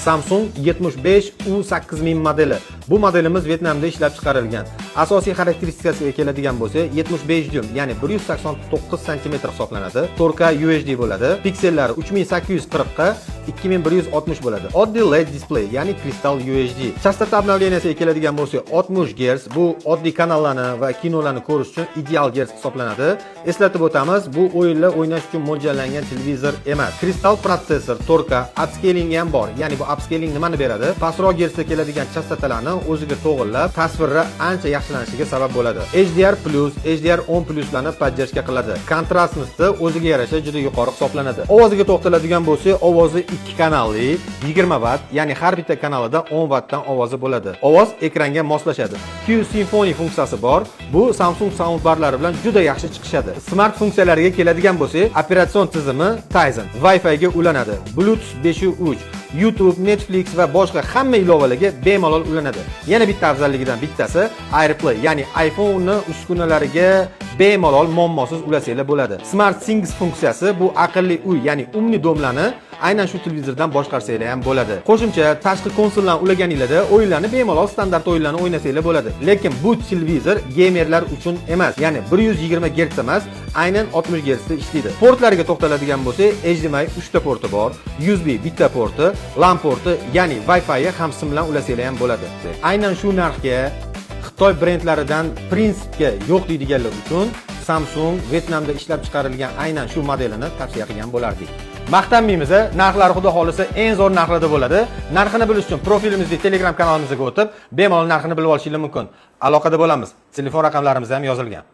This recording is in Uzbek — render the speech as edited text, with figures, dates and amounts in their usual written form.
Samsung 75 U8000 modeli. Bu modelimiz Vyetnamda ishlab chiqarilgan. Asosiy xarakteristikasiga keladigan bo'lsak, 75 dyum, ya'ni 189 sm hisoblanadi. 4K UHD bo'ladi. Piksellari 3840 ga 2160 bo'ladi. Oddiy LED display, ya'ni Crystal UHD. Частота обновления siga keladigan bo'lsak, 60 Hz. Bu oddiy kanallarni va kinolarni ko'rish uchun ideal gerts hisoblanadi. Eslatib o'tamiz, bu o'yinlar o'ynash uchun mo'ljallangan televizor emas. Crystal protsessor, 4K, upscaling ham bor. Ya'ni bu upscaling nimani beradi? Pastroq gertsda keladigan chastotalarni o'ziga to'g'irlab, tasvirni ancha yaxshilanishiga sabab bo'ladi. HDR+, HDR10+larni поддержка qiladi. Контрастность i o'ziga yarasha juda yuqori hisoblanadi. Ovoziga to'xtaladigan bo'lsak, ovozi ikki kanalli, 20 vatt, ya'ni har bitta kanalida 10 vattdan ovozi bo'ladi. Ovoz ekranga moslashadi. Q Symphony funksiyasi bor. Bu Samsung soundbarlari bilan juda yaxshi chiqishadi. Smart funksiyalariga keladigan bo'lsak, operatsion tizimi Tizen, Wi-Fi ga ulanadi. Bluetooth 5.3, YouTube, Netflix va boshqa hamma ilovalarga bemalol ulanadi. Yana bitta afzalligidan bittasi AirPlay, ya'ni iPhone'ni uskunalariga bemalol muammosiz ulasanglar bo'ladi. Smart Things funksiyasi bu aqlli uy, ya'ni умный дом larni aynan shu televizordan boshqarsanglar ham bo'ladi. Qo'shimcha tashqi konsollarni ulaganinglarda o'yinlarni bemalol, standart o'yinlarni o'ynasanglar bo'ladi. Lekin bu televizor geymerlar uchun emas, ya'ni 120 Hz emas, aynan 60 Hz da ishlaydi. Portlariga to'xtaladigan bo'lsak, HDMI 3 ta porti bor, USB bitta porti, LAN porti, ya'ni Wi-Fi ham sim bilan ulasanglar ham bo'ladi. Aynan shu narxga Xitoy brendlaridan prinsipga yo'q deydiganlar uchun Samsung Vyetnamda ishlab chiqarilgan aynan shu modelini tavsiya qilgan bo'lardik. Maqtanmaymiz, narxlari xudo xohlasa eng zo'r narxlarda bo'ladi. Narxini bilish uchun profilimizdagi Telegram kanalimizga o'tib, bemalol narxini bilib olishingiz mumkin. Aloqada bo'lamiz. Telefon raqamlarimiz ham yozilgan.